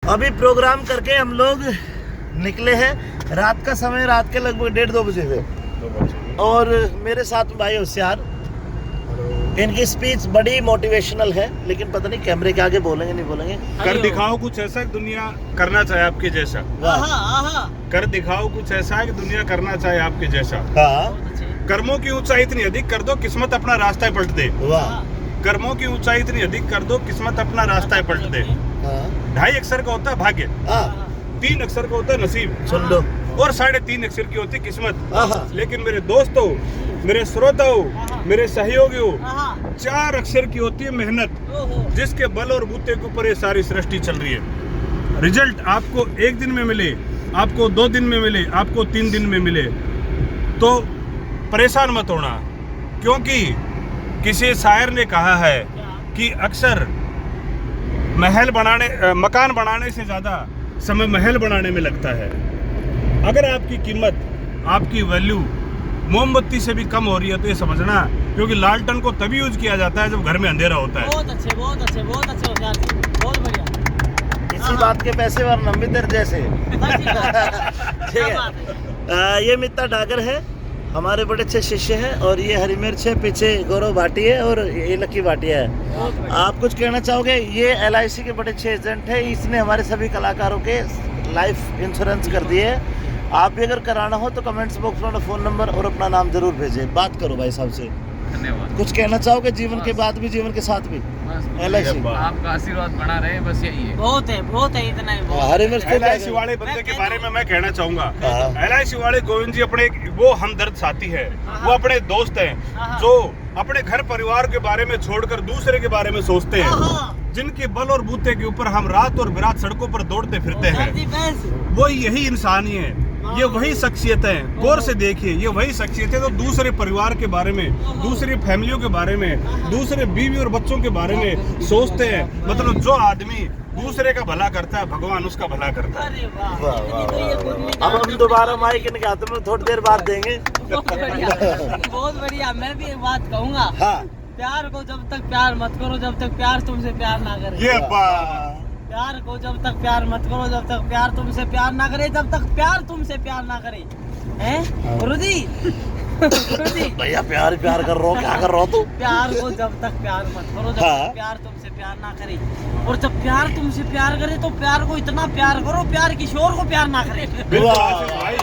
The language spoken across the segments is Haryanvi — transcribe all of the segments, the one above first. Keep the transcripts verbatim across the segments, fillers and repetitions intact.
अभी प्रोग्राम करके हम लोग निकले हैं। रात का समय, रात के लगभग डेढ़ दो बजे थे। दो बजे। और मेरे साथ में भाई होशियार। हेलो। इनकी स्पीच बड़ी मोटिवेशनल है, लेकिन पता नहीं कैमरे के आगे बोलेंगे, नहीं बोलेंगे। कर हेलो। दिखाओ कुछ ऐसा कि दुनिया करना चाहे आपके जैसा। वाह। आहा, आहा। कर दिखाओ कुछ ऐसा कि दुनिया करना चाहे आपके जैसा। हाँ। बहुत अच्छे। कर्मों की ऊंचाई इतनी अधिक कर दो, किस्मत अपना रास्ता ही पलट दे। वाह। कर्मों की ऊंचाई इतनी अधिक कर दो, किस्मत अपना रास्ता ही पलट दे। हाँ। ढाई अक्षर का होता है भाग्य। हाँ। तीन अक्षर का होता है नसीब। सुन लो। और साढ़े तीन अक्षर की होती है किस्मत। हाँ, हाँ। लेकिन मेरे दोस्तों, मेरे श्रोताओं, मेरे सहयोगियों, हाँ। चार अक्षर की होती है मेहनत, ओहो। जिसके बल और बूते के ऊपर ये सारी सृष्टि चल रही है। रिजल्ट आपको एक दिन में मिले, आपको दो दिन में मिले, आपको तीन दिन में मिले, तो परेशान मत होना, क्योंकि किसी शायर ने कहा है कि अक्सर महल बनाने, अ, मकान बनाने से ज़्यादा समय महल बनाने में लगता है। अगर आपकी कीमत, आपकी वैल्यू मोमबत्ती से भी कम हो रही है, तो ये समझना, क्योंकि लालटेन को तभी यूज़ किया जाता है जब घर में अंधेरा होता है। बहुत अच्छे, बहुत अच्छे, बहुत अच्छे होशियार जी, बहुत बढ़िया। इसी हाँ, हाँ। बात के पैसे और नंबित जैसे। बस ये बात। ठीक क्या है। बात है? अ, ये मित्ता डागर है, हमारे बड़े अच्छे शिष्य हैं, और ये हरी मिर्च है, पीछे गौरव भाटी है और ये लकी भाटिया है। बहुत बढ़िया। आप कुछ कहना चाहोगे? ये एलआईसी के बड़े अच्छे एजेंट है, इसने हमारे सभी कलाकारों के लाइफ इंश्योरेंस कर दिए है। आप भी अगर कराना हो तो कमेंट्स बॉक्स में अपना फ़ोन नंबर और अपना नाम जरूर भेजें। बात करो भाई साहब से। धन्यवाद। कुछ कहना चाहोगे जीवन के बस। बाद भी, जीवन के साथ भी? बस, एलआईसी। आपका आशीर्वाद बना रहे, बस यही है। बहुत है, बहुत है, इतना ही बहुत हाँ, हरे है। मिर्च तो एलआईसी वाले बंदे के बारे में मैं कहना चाहूंगा। हाँ। एलआईसी वाले गोविंद जी अपने एक वो हमदर्द साथी है, हाँ। वो अपने दोस्त हैं, हाँ। जो अपने घर परिवार के बारे में छोड़कर दूसरे के बारे में सोचते हैं, हाँ। जिनके बल और बूते के ऊपर हम रात और बिरात सड़कों पर दौड़ते फिरते हैं। जी, बस। वो यही इंसान ही है, ये हाँ। वही शख्सियत है। गौर से देखिए, ये वही शख्सियत है जो दूसरे परिवार के बारे में, हाँ। दूसरी फैमिलियों के बारे में, हाँ। दूसरे बीवी और बच्चों के बारे में हाँ। सोचते हैं। मतलब, जो आदमी दूसरे का भला करता है, भगवान उसका भला करता है। अरे वाह। वाह, वाह, ये तो ये वाह, गुण वाह। निकाल अब हम दोबारा माइक इनके हाथ में थोड़ी देर बाद देंगे। बहुत बढ़िया, बहुत बढ़िया। मैं भी एक बात कहूंगा। हाँ। प्यार को जब तक प्यार मत करो, जब तक प्यार तुमसे प्यार ना करे। ये बात। प्यार को जब तक प्यार मत करो, जब तक प्यार तुमसे प्यार ना करे, जब तक प्यार तुमसे प्यार ना करे। हैं? हाँ। गुरु जी? गुरु जी? भैया, प्यार, प्यार कर रहा हो, क्या कर रहा हो तू? प्यार को जब तक प्यार मत करो, जब हाँ। तक प्यार तुमसे प्यार ना करे। और जब प्यार तुमसे प्यार करे, तो प्यार को इतना प्यार करो, प्यार किसी और को प्यार ना करे। बिल्कुल, वाह। आशीष भाई,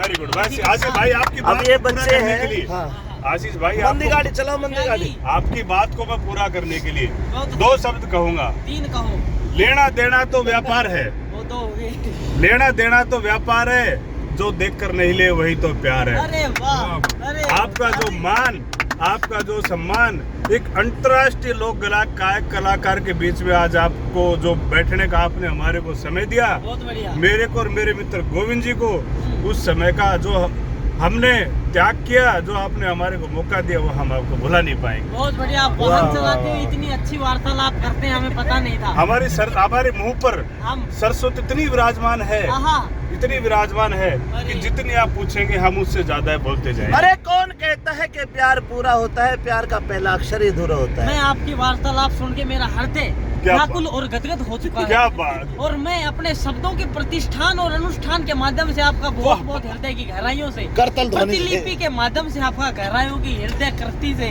very good। बस, आशीष भाई, आपकी अब बात ये पूरा बच्चे करने हैं। के लिए, हाँ। आशीष भाई, मंदी आपको गाड़ी चलाओ, मंदी गाड़ी। आपकी बात को मैं पूरा करने के लिए दो शब्द कहूंगा। तीन कहो। लेना देना तो व्यापार है। वो दो हो गए। लेना देना तो व्यापार है, जो देख कर नहीं ले वही तो प्यार है। अरे वाह, अरे आपका जो मान, आपका जो सम्मान, एक अंतर्राष्ट्रीय लोक कला, गायक कलाकार के बीच में आज आपको जो बैठने का आपने हमारे को समय दिया, बहुत बढ़िया। मेरे को और मेरे मित्र गोविंद जी को हम्म। उस समय का जो हमने त्याग किया, जो आपने हमारे को मौका दिया, वो हम आपको भुला नहीं पाएंगे। बहुत बढ़िया, आप वाहन वाह, चलाते वाह, हो, वाह। इतनी अच्छी वार्तालाप करते हैं, हमें पता नहीं था। हमारी सर, हमारे मुंह पर हम सरस्वती इतनी विराजमान है, आहा। इतनी विराजमान है अरे। कि जितनी आप पूछेंगे, हम उससे ज्यादा बोलते जाएंगे। अरे, कौन कहता है कि प्यार पूरा होता है? प्यार का पहला अक्षर ही अधूरा होता है। मैं आपकी वार्तालाप सुन के मेरा हृदय क्या बात। व्याकुल और गदगद हो चुका है। क्या बात। और मैं अपने शब्दों के प्रतिष्ठान और अनुष्ठान के माध्यम से आपका बहुत, वाह। बहुत हृदय की गहराइयों से, करतल ध्वनि से। प्रतिलिपि के माध्यम से आपका गहराइयों की हृदय कृति से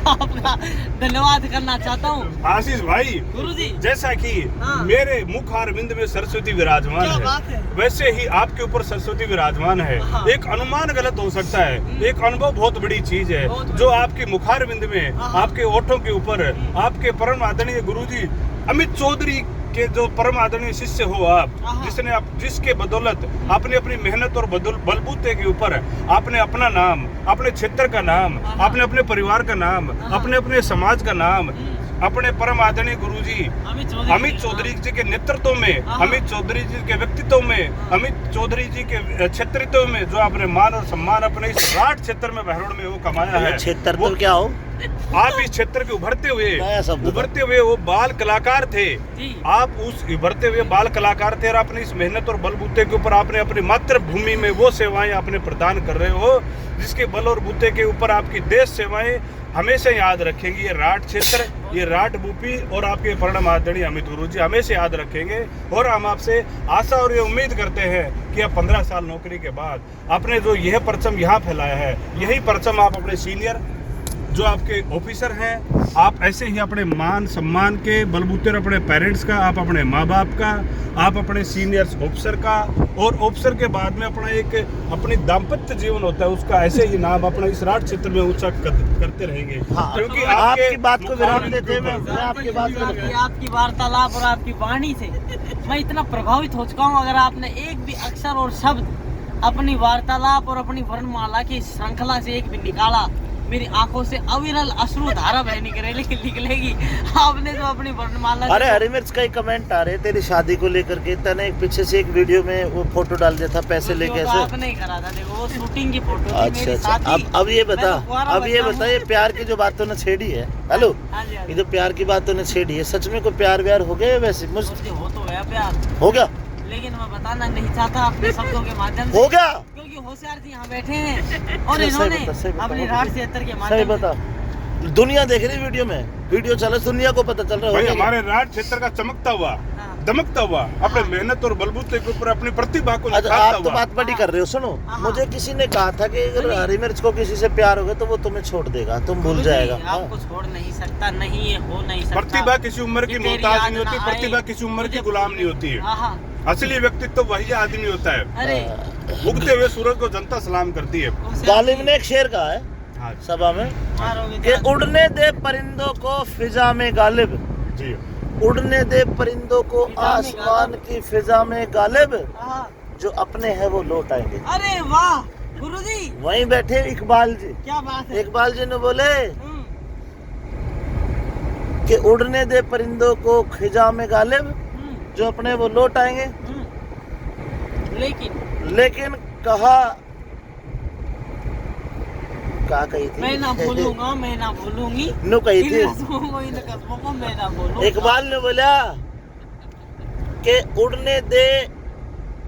आपका धन्यवाद करना चाहता हूँ। आशीष भाई, गुरु जी। जैसा कि हाँ। मेरे मुख अरविंद में सरस्वती विराजमान क्या है, बात है। वैसे ही आपके ऊपर सरस्वती विराजमान है। हाँ। एक अनुमान गलत हो सकता है, हम्म। एक अनुभव बहुत बड़ी चीज है, बहुत जो बढ़िया। आपके मुखारविंद में, हाँ, हाँ। आपके ओठों के ऊपर, हम्म। आपके परम आदरणीय गुरु जी अमित चौधरी के जो परम आदरणीय शिष्य हो आप, हाँ, हाँ। जिसने आप, जिसके बदौलत आपने अपनी मेहनत और बदौल-, बलबूते के ऊपर आपने अपना नाम, अपने क्षेत्र का नाम, हाँ, हाँ। आपने अपने परिवार का नाम, हाँ, हाँ। अपने, अपने समाज का नाम, हम्म। अपने परम आदरणीय गुरु जी अमित चौधरी, अमित चौधरी हाँ। जी के नेतृत्व में, हाँ, हाँ। अमित चौधरी जी के व्यक्तित्व में, हाँ। अमित चौधरी जी के, अ, क्षेत्रित्व में जो आपने मान और सम्मान अपने इस राठ क्षेत्र में, बहरोड में वो कमाया ये है, क्षेत्र वो तो क्या हो? आप इस क्षेत्र के उभरते हुए, नया शब्द था। उभरते हुए वो बाल कलाकार थे। जी। आप उस उभरते हुए बाल कलाकार थे और आपने इस मेहनत और बलबूते के ऊपर आपने अपनी मातृभूमि में वो सेवाएं आपने प्रदान कर रहे हो, जिसके बल और बूते के ऊपर आपकी देश सेवाएं हमेशा याद रखेंगे ये राठ क्षेत्र, ये राठ भूपी और आपके प्रणमादरणीय अमित गुरु जी हमेशा याद रखेंगे। और हम आपसे आशा और ये उम्मीद करते हैं कि आप पंद्रह साल नौकरी के बाद आपने जो यह परचम यहाँ फैलाया है, यही परचम आप अपने सीनियर जो आपके ऑफिसर हैं, आप ऐसे ही अपने मान सम्मान के बलबूते और अपने पेरेंट्स का, आप अपने माँ बाप का, आप अपने सीनियर ऑफिसर का, और ऑफिसर के बाद में अपना एक, अपनी दाम्पत्य जीवन होता है, उसका ऐसे ही नाम अपना इस राठ क्षेत्र में ऊंचा कर, करते रहेंगे। हाँ, क्योंकि तो आपके आपकी बात को विराम मुकाबले देते हुए मैं, मैं आपकी बात को आपकी, आपकी वार्तालाप और आपकी वाणी से मैं इतना प्रभावित हो चुका हूँ। अगर आपने एक भी अक्षर और शब्द अपनी वार्तालाप और अपनी वर्णमाला की श्रृंखला से एक भी निकाला, मेरी आंखों से अविरल अश्रु धारा बह निकले, निकलेगी। आपने जो अपनी वर्णमाला अरे, से हरी मिर्च का ही कमेंट आ रहे तेरी शादी को लेकर के। तने एक पीछे से एक वीडियो में वो फोटो डाल दिया था पैसे लेके तो ऐसे। आपने ही करा था, देखो, वो शूटिंग की फोटो थी, अच्छा, मेरे अच्छा। साथ ही। अब, अब ये मैं बता, तो कुंवारा अब ये बच्चा बता, हूँ। ये प्यार की जो बात तूने छेड़ी है, हेलो, हाँ जी, हाँ ये जी। जो प्यार की बात तूने छेड़ी है, सच में कोई प्यार व्यार हो गया या वैसे मुझ और ये हो तो गया प्यार। हो गया? लेकिन मैं बताना नहीं चाहता अपने शब्दों के माध्यम से। हो गया? क्योंकि होशियार जी यहाँ बैठे हैं और सही, सही इन्होंने बता, सही बता, अपनी बता। राठ क्षेत्र के सही माध्यम से बता। दुनिया देख रही वीडियो में, वीडियो चल रहा, दुनिया को पता चल रहा है, भाई, हो गया? हमारे राठ क्षेत्र का चमकता हुआ, हाँ। दमकता हुआ, अपने हाँ। मेहनत और बलबूते के ऊपर अपनी प्रतिभा को अच्छा, निखारता आप तो हुआ। बात बड़ी हाँ। कर रहे हो। सुनो, हाँ, हाँ। मुझे किसी ने कहा था कि अगर नहीं। हरी मिर्च को किसी से प्यार हो गया तो वो तुम्हें छोड़ देगा, तुम भूल गुरु जी, जाएगा। हाँ। आपको छोड़ नहीं सकता, नहीं, ये हो नहीं सकता। प्रतिभा किसी उम्र की ये तेरी मोहताज याद नहीं ना होती, आए। प्रतिभा किसी उम्र की मुझे गुलाम नहीं होती है। हाँ, हाँ। असली व्यक्तित्व वही आदमी होता है। अरे। हाँ। उगते हुए सूरज को जनता सलाम करती है। उसे गालिब ने एक शेर कहा है हाँ। सभा में मारोगे कि जान। उड़ने दे परिंदों को फिजा में गालिब। जी। उड़ने दे परिंदों को फिजा में आसमान गालिब। की फिजा में गालिब। हाँ। जो अपने हैं वो लौट आएंगे। अरे वाह गुरुजी। वहीं बैठे इकबाल जी। क्या बात है। इकबाल जी ने बोले हम्म। कि उड़ने दे परिंदों को खिजा में गालिब, हम्म। जो अपने वो लौट आएंगे। हम्म। लेकिन लेकिन कहा, क्या कही थी? मैं ना भूलूंगा, मैं ना भूलूंगी। नु कही इन थी। रस्मों को, इन कस्मों को मैं ना भूलूंगा। इकबाल ने बोला कि उड़ने दे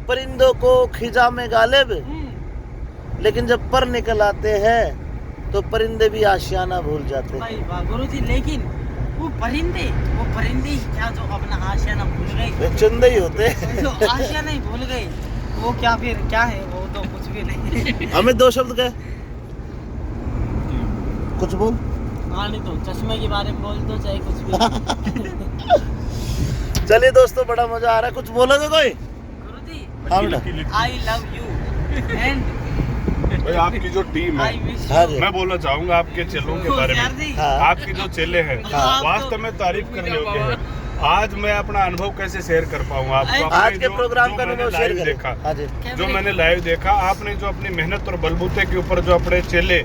परिंदों को खिजा में गालिब, हम्म। लेकिन जब पर निकल आते हैं तो परिंदे भी आशियाना भूल जाते हैं। भाई वाह गुरु जी, लेकिन वो परिंदे, वो परिंदे ही क्या जो अपना आशियाना भूल गए? वे चुंदे ही होते हैं। जो आशियाना ही भूल गए, वो क्या फिर क्या है? वो तो कुछ भी नहीं। हमें दो शब्द कह, कुछ बोल। हाँ, नहीं तो चश्मे के बारे में बोल दो, चाहे कुछ भी। चलिए दोस्तों, बड़ा मजा आ रहा है, कुछ बोलोगे कोई? गुरुजी, हाँ बेटा। I love you and भाई, आपकी जो टीम है, I wish हाँ जी। मैं बोलना चाहूंगा आपके चेलों के बारे में। होशियार जी। हाँ। आपके जो चेले हैं, हाँ। वास्तव में तारीफ करने योग्य है। आज मैं अपना अनुभव कैसे शेयर कर पाऊंगा आपको? अरे। अपने आज के जो, प्रोग्राम जो का मैंने अनुभव शेयर लाइव करें। देखा, हाँ जी। जो मैंने लाइव देखा, आपने जो अपनी मेहनत और बलबूते के ऊपर जो अपने चेले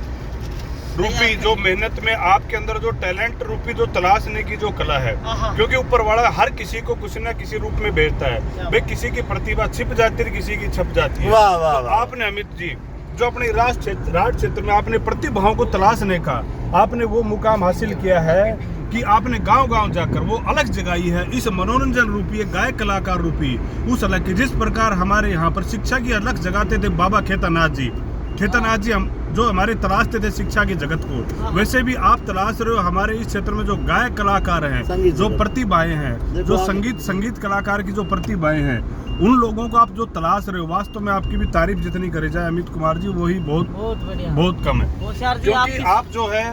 रूपी, जो मेहनत में आपके अंदर जो टैलेंट रूपी जो तलाशने की जो कला है, हाँ, हाँ। क्योंकि ऊपर वाला हर किसी को कुछ ना किसी रूप में भेजता है। क्या भाई, बात। किसी की प्रतिभा छिप जाती है, किसी की छप जाती है। वाह, वाह, तो वाह। आपने, अमित जी, जो अपने राज क्षेत्र, राज क्षेत्र में आपने प्रतिभाओं को तलाशने का आपने वो मुकाम हासिल किया है कि आपने गांव-गांव जाकर वो अलख जगाई है, इस मनोरंजन रूपी, एक गायक कलाकार रूपी उस अलख की। जिस प्रकार हमारे यहाँ पर शिक्षा की अलख जगाते थे बाबा खेतानाथ जी, खेतानाथ जी हम, जो हमारे तलाशते थे शिक्षा की जगत को, वैसे भी आप तलाश रहे हो हमारे इस क्षेत्र में जो गायक कलाकार हैं, संगीत जो जगत। प्रतिभाएं हैं, देखो जो आप संगीत, संगीत कलाकार की जो प्रतिभाएं हैं, उन लोगों को आप जो तलाश रहे हो, वास्तव में आपकी भी तारीफ जितनी करी जाए अमित कुमार जी, वही बहुत, बहुत बढ़िया। बहुत कम है। होशियार जी, क्योंकि आप आप जो है,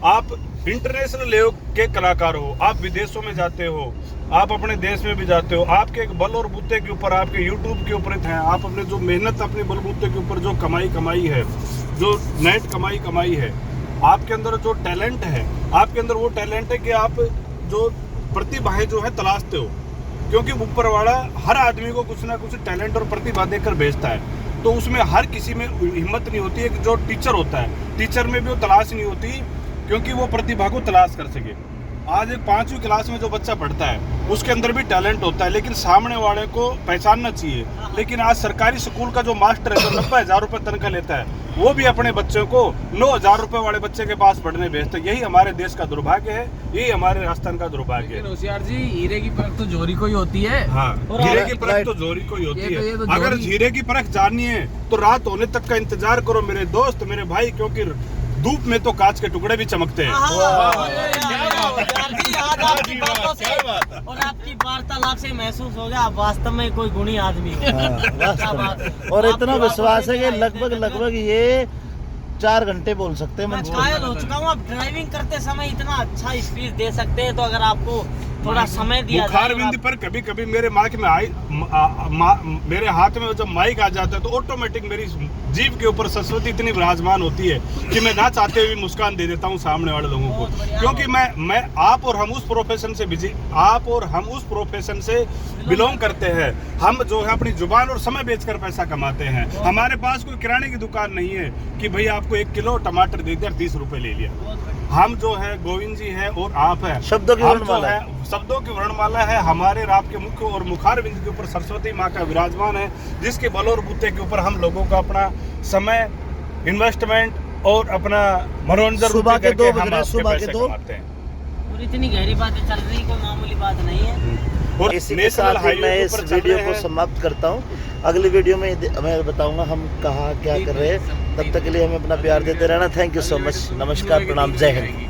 आप इंटरनेशनल लेवल के कलाकार हो, आप विदेशों में जाते हो, आप अपने देश में भी जाते हो, आपके एक बल और बूते के ऊपर, आपके YouTube के ऊपर हैं, आप अपने जो मेहनत अपने बलबूते के ऊपर जो कमाई कमाई है, जो नेट कमाई कमाई है, आपके अंदर जो टैलेंट है, आपके अंदर वो टैलेंट है कि आप जो प्रतिभाएं जो है तलाशते हो, क्योंकि ऊपर वाला हर आदमी को कुछ ना कुछ टैलेंट और प्रतिभा देकर भेजता है। तो उसमें हर किसी में हिम्मत नहीं होती। एक जो टीचर होता है, टीचर में भी वो तलाश नहीं होती, क्योंकि वो प्रतिभा को तलाश कर सके। आज एक पांचवी क्लास में जो बच्चा पढ़ता है, उसके अंदर भी टैलेंट होता है, लेकिन सामने वाले को पहचानना चाहिए। लेकिन आज सरकारी स्कूल का जो मास्टर है, जो नब्बे हजार रुपये तनख्वाह लेता है, वो भी अपने बच्चों को नौ हजार रुपये वाले बच्चे के पास पढ़ने भेजता है। यही हमारे देश का दुर्भाग्य है, यही हमारे राजस्थान का दुर्भाग्य है। लेकिन होशियार जी, हीरे की परख तो झोरी को ही होती है। हाँ, और हीरे आप की परख तो झोरी को ही होती है। ये तो, ये तो अगर झोरी हीरे की परख जाननी है, तो रात होने तक का इंतजार करो मेरे दोस्त, मेरे भाई, क्योंकि धूप में तो कांच के टुकड़े भी चमकते हैं। हाँ, यार जी, आज आपकी बातों से और आपकी वार्तालाप से महसूस हो गया, आप वास्तव में कोई गुणी आदमी हो। हाँ, वास्तव क्या बात में। है। और आपकी इतना बातों विश्वास से है कि मैं लगभग इतने लगभग ये चार घंटे बोल सकते हैं मैं मन से। कायल हो चुका हूँ। आप ड्राइविंग करते समय इतना अच्छा स्पीच दे सकते हैं, तो अगर आपको थोड़ा समय दिया जाए, मुखारविंद पर कभी कभी मेरे माइक में आई म- आ- मा- मेरे हाथ में जब माइक आ जाता है तो ऑटोमेटिक मेरी जीभ के ऊपर सरस्वती इतनी विराजमान होती है कि मैं ना चाहते हुए मुस्कान दे देता हूँ सामने वाले लोगों को। क्योंकि मैं मैं आप और हम उस प्रोफेशन से बिजी आप और हम उस प्रोफेशन से बिलोंग करते हैं। हम जो है अपनी जुबान और समय बेचकर पैसा कमाते हैं। हमारे पास कोई किराने की दुकान नहीं है कि भाई आपको एक किलो टमाटर दे दिया, तीस रुपए ले लिया। हम जो है, गोविंद जी है और आप है, शब्दों की हम जो वर्णमाला है। है शब्दों की वर्णमाला है हमारे और आपके मुख और मुखारविंद के ऊपर सरस्वती माँ का विराजमान है, जिसके बल और बूते के ऊपर हम लोगों का अपना समय, इन्वेस्टमेंट और अपना मनोरंजन सुबह रुचि के दो करके बज हम रहे, आपके सुबह के पैसे दो। कमाते हैं। और इतनी गहरी बातें चल रही, कोई मामूली बात नहीं है। और इसी के नेशनल साथ ही हाईवे मैं के इस ऊपर चल वीडियो रहे को हैं। समाप्त करता हूँ। अगली वीडियो में दे- मैं बताऊंगा हम कहाँ क्या कर रहे हैं। तब तक के लिए हमें अपना प्यार देते रहना। Thank you so much। नमस्कार, प्रणाम, जय हिंद।